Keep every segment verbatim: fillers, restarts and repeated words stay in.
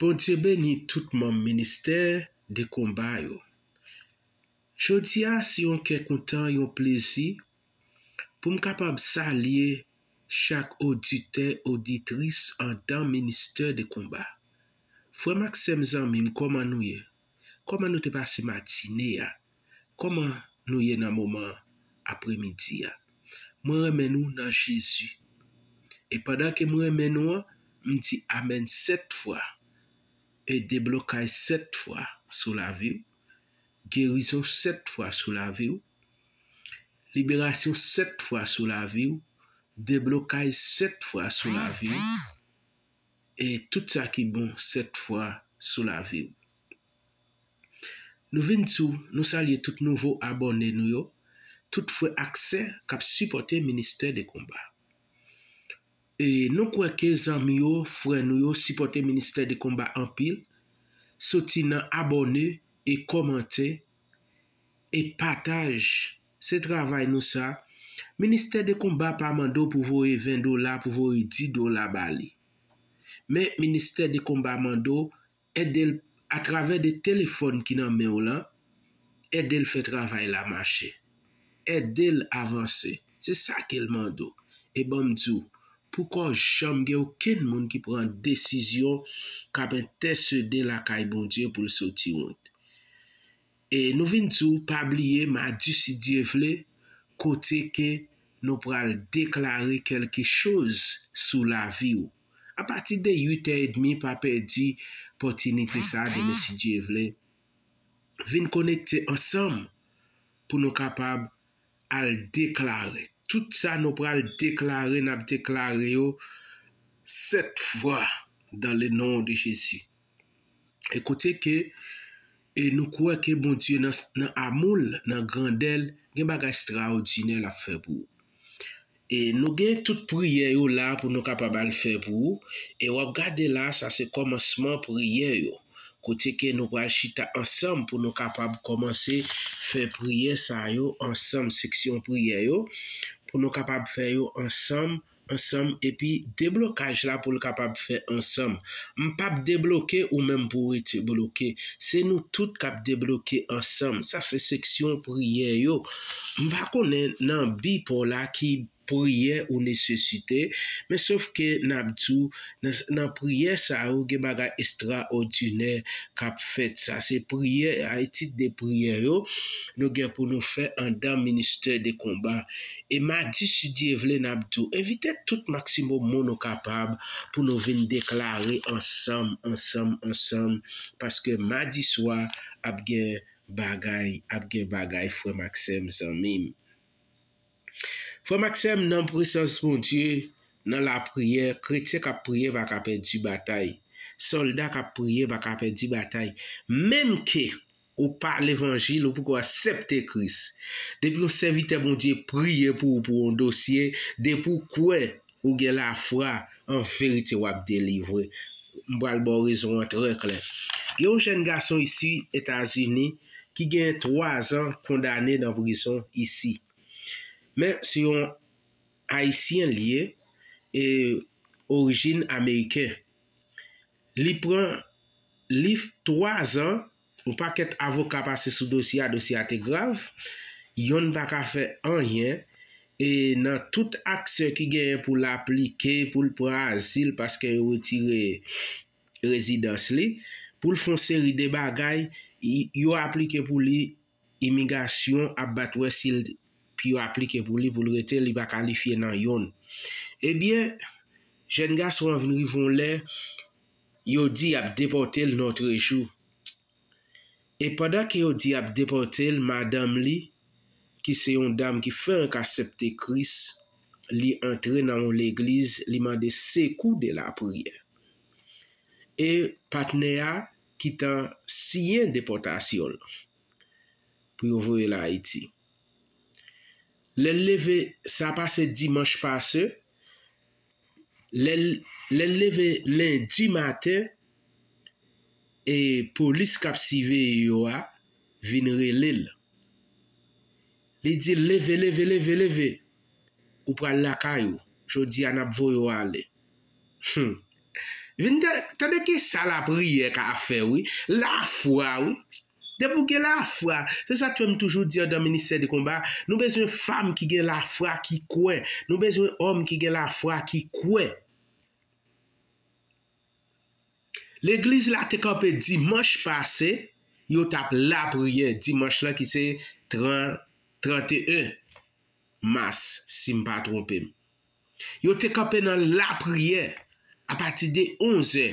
Bondye beni tout manm ministè de konba yo. Jodi a, se yon kè kontan, yon plezi pou m kapab salye chak oditè, oditris anndan ministè de konba. Frè m ak sè m, zanmi m, kòman nou ye? Kòman nou te pase matine a? Kòman nou ye nan moman apremidi a? Mwen renmen nou nan Jezi. E pandan ke mwen renmen nou an, m di amèn sèt fwa. E deblokaj sèt fwa sou lavi w. Gerizon sèt fwa sou lavi w. Liberasyon sèt fwa sou lavi w. Deblokaj sèt fwa sou lavi w. E tout sa ki bon sèt fwa sou lavi w. Nou vin di w, nou salye tout nouvo abòne nou yo, tout frè ak sè k ap sipòte ministè de konba. E nou kwè ke zanmi yo, frè nou yo sipòte ministè de konba anpil, soti nan abòne e kòmante e pataj. Se travay nou sa. Ministè de konba pa mande w pou voye ven dola, pou voye dis dola ba li. Men ministè de konba mande w ede l atravè de telefòn ki nan men w lan, ede l fè travay la mache. Ede l avanse. Se sa ke l mande w. E ban m di w, poko janm gen okenn moun ki pran desizyon k ap entèsede lakay Bondye pou l soti wont. E nou vin di w, pa bliye, madi, si Dye vle, kote ke nou pral deklare kèlke choz sou lavi w. Apati de uit è edmi, pa pèdi opòtinite sa a demen, si Dye vle. Vin konekte ansanm pou nou kapab al deklare. Tout sa nou pral deklare, n ap deklare yo sèt fwa dans le nom de Jésus. E kote ke, e nou kwè ke Bondye nan, nan amou l, nan grandè l, gen bagay estraòdinè l ap fè pou ou. E nou gen tout priyè yo la pou nou kapab al fè pou ou. E w ap gade la, sa se kòmansman priyè yo. Kote ke nou pral chita ansanm pou nou kapab kòmanse fè priyè sa yo ansanm, seksyon priyè yo, pou nou kapab fè yo ansanm, ansanm, epi deblokaj la pou l kapab fè ansanm. M p ap debloke ou menm pou w rete bloke. Se nou tout k ap debloke ansanm. Sa se seksyon priyè yo. M pa konnen nan bi pa w la ki priyè ou nesesite, men sof ke n ap di w, nan, nan priyè sa yo, gen bagay estraòdinè k ap fèt. Sa se priyè, a etid de priyè yo, nou gen pou nou fè anndan ministè de konba. E madi, si Dye vle, n ap di w, envite tout maksimòm moun ou kapab pou nou vin deklare ansanm, ansanm, ansanm, paske madi swa ap gen bagay, ap gen bagay, frè m ak sè m, zanmi m. Frè m ak sè m, nan presans Bondye, nan lapriyè, kretyen k ap priye pa ka pèdi batay. Sòlda k ap priye pa ka pèdi batay. Menm ke ou pa levanjil, ou poko aksepte Kris. Depi yon sèvitè Bondye priye pou ou pou yon dosye, depi w kwè ou gen lafwa, an verite w ap delivre. M pral ba w rezon an trè klè. Gen yon jèn gason isi Etazini ki gen twa zan kondane nan prizon isi. Men se yon Ayisyen li ye, e orijin ameriken. Li pran, li twa zan, yon pakèt avoka pase sou dosye a, dosye a te grav, yonn pa ka fè anyen, e nan tout aksè ki genyen pou l aplike, pou l pran azil, paske yo retire rezidans li, pou l fè yon seri de bagay, y-, yo aplike pou li, imigrasyon ap bat wè si l, pou yo aplike pou li, pou l rete, li pa kalifye nan yonn. Ebyen, jèn gason an vin rive yon lè, yo di y ap depòte l nòtrejou. E pandan ke yo di y ap depòte l, madanm li, ki se yon dam ki fenk aksepte Kris, li antre nan yon legliz, li mande sekou de lapriyè. E patnè a ki t an siyen depòtasyon l pou yo voye l Ayiti. Lè l leve, sa pase dimanch pase, lè l, lè l leve lendi maten, e polis k ap siveye yo a vin rele l. Li di l, "Leve, leve, leve, leve. Ou pral lakay ou. Jodi a, n ap voye w ale." Hmm. Vin ta- tande ki sa lapriyè ka fè, wi. Lafwa, wi. Depi w gen lafwa, se sa k fè m toujou di anndan ministè de konba, nou bezwen fanm ki gen lafwa, ki kwè. Nou bezwen òm ki gen lafwa, ki kwè. Legliz la te kanpe dimanch pase, yo t ap lapriyè dimanch lan ki se trant, trant e en mas, si m pa twonpe m. Yo te kanpe nan lapriyè apati de onz è.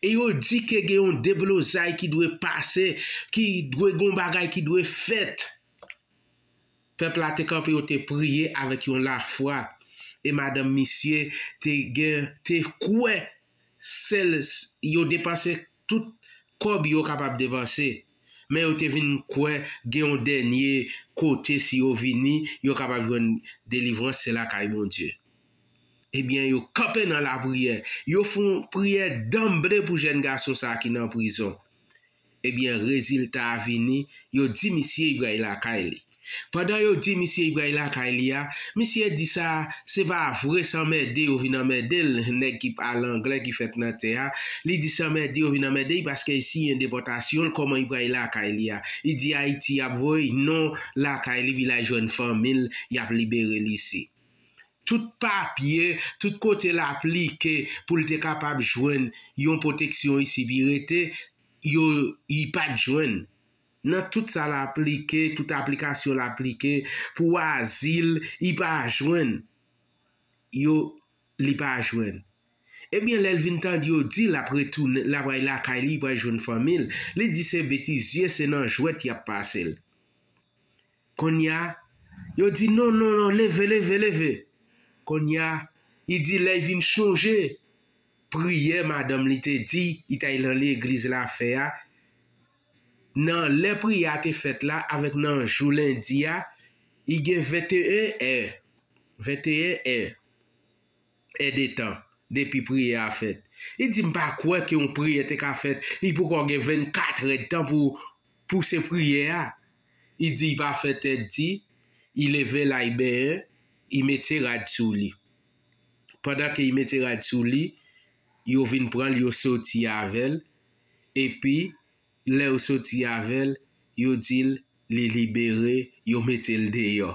E yo di ke gen yon deblozay ki dwe pase, ki dwe gen yon bagay ki dwe fèt. Pèp la te kanpe, yo te priye avèk yon lafwa. E madanm misye te gen, te kwè sèl s- yo depanse tout kòb yo kapab depanse. Men yo te vin kwè gen yon dènye kote si yo vini, yo kapab jwenn delivrans, se lakay Bondye. Ebyen, yo kanpe nan lapriyè. Yo fè yon priyè danble pou jèn gason sa a ki nan prizon. Ebyen, rezilta a vini, yo di misye li pral lakay li. Pandan yo di misye li pral lakay li a, misye di sa, se pa vre, se anmède yo vin anmède l, nèg ki pale anglè ki fèt nan tè a. Li di se anmède yo vin anmède l paske li siyen depòtasyon l, kòman li pral lakay li a. Li di Ayiti y ap voye l, non, lakay li, pou l al jwenn fanmi l, y ap libere l isi. Tout papye, tout kote l aplike pou l te kapab jwenn yon pwoteksyon isi pou l rete, yo, li pa t jwenn. Nan tout sa l aplike, tout aplikasyon l aplike pou azil, li pa jwenn. Yo, li pa jwenn. Ebyen, lè l vin tande yo di l ap retounen, l ap al lakay li, li pral jwenn fanmi l, li di se betizye, se nan jwèt y ap pase l. Kounye a, yo di non, non, non, leve, leve, leve. Kounye a, li di lè l vin chonje priyè madanm li te di, li t al nan legliz la fè a, nan lè priyè a te fèt la, avèk nan jou lendi a, li gen venteyen è, venteyen è, è de tan depi priyè a fèt. Li di m pa kwè ke yon priyè te ka fèt, li poko gen vennkat è de tan pou, pou se priyè a. Li di li pa fè tèt di, li leve l al benyen, li mete rad sou li. Pandan ke li mete rad sou li, yo vin pran l, yo soti avè l, epi lè yo soti avè l, yo di l li libere, yo mete l deyò.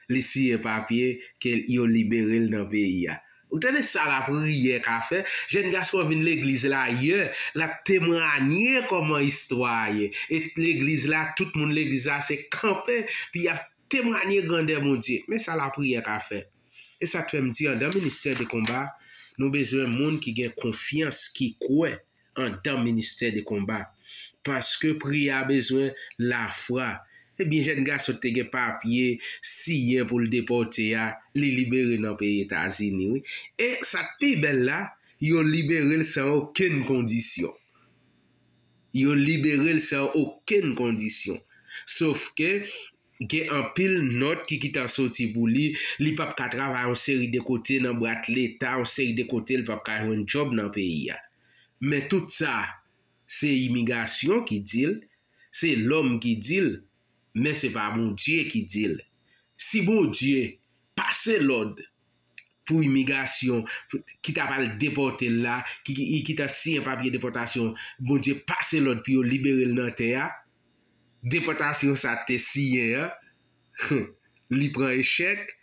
Li siyen papye ke yo libere l nan peyi a. Ou tande sa lapriyè ka fè? Jèn gason an vin legliz la yè, l ap temwanye kòman istwa a ye. E legliz la, tout moun legliz la se kanpe, pou y ap temwanye grandè Bondye. Men sa lapriyè ka fè. E sa k fè m di, anndan ministè de konba, nou bezwen moun ki gen konfyans, ki kwè anndan ministè de konba. Paske priyè a bezwen lafwa. Ebyen, jèn gason te gen papye siyen pou l depòte a, li libere nan peyi Etazini, wi. E sa k pi bèl la, yo libere l san okenn kondisyon. Yo libere l san okenn kondisyon. Sof ke gen anpil nòt ki gentan soti pou li, li p ap ka travay yon seri de kote nan bwat leta, yon seri de kote, li p ap ka jwenn djòb nan peyi a. Men tout sa, se imigrasyon ki di l, se lòm ki di l, men se pa Bondye ki di l. Si Bondye pase lòd pou imigrasyon, ki ta pral depòte l la, ki, ki, ki ta siyen papye depòtasyon, Bondye pase lòd pou yo libere l nan tè a, depòtasyon sa te siyen an, li pran echèk,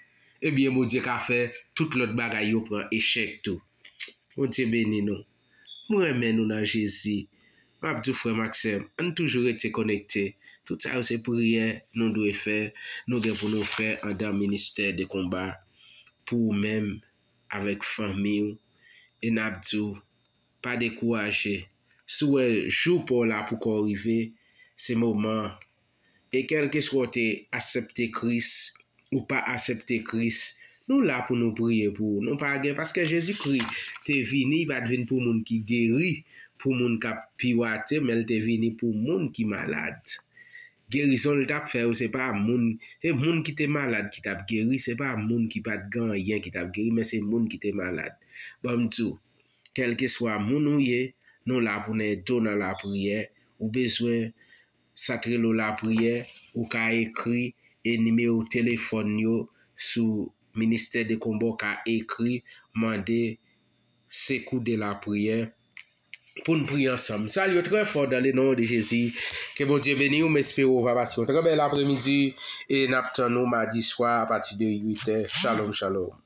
ebyen Bondye ka fè tout lòt bagay yo pran echèk tou. Bondye beni nou. Mwen renmen nou nan Jezi. M ap di w, frè m ak sè m, ann toujou rete konekte. Tout sa yo se priyè nou dwe fè, nou gen pou nou fè anndan ministè de konba pou ou menm avèk fanmi w. E n ap di w, pa dekouraje. Si w wè jou pa w la poko rive, se moman an. E kèlkeswa w te aksepte Kris ou pa aksepte Kris, nou la pou nou priye pou ou. Nou pa gen, paske Jezikri te vini, li pa t vin pou moun ki geri, pou moun k ap piwate, men l te vini pou moun ki malad. Gerizon l t ap fè yo, se pa moun, se moun ki te malad ki t ap geri, se pa moun ki pa t gen anyen ki t ap geri, men se moun ki te malad. Ban m di w, kèlkeswa moun ou ye, nou la pou n ede w nan lapriyè. Ou bezwen sa t rele w lapriyè, ou ka ekri e nimewo telefòn yo sou ministè de konba, ou ka ekri, mande se kou de lapriyè pou n priye ansanm. Salye w trè fò dans le nom de Jésus. Ke Bondye beni w, m espere w va pase yon trè bèl apremidi e n ap tann ou madi swa apati de uit è. Shalom, shalom.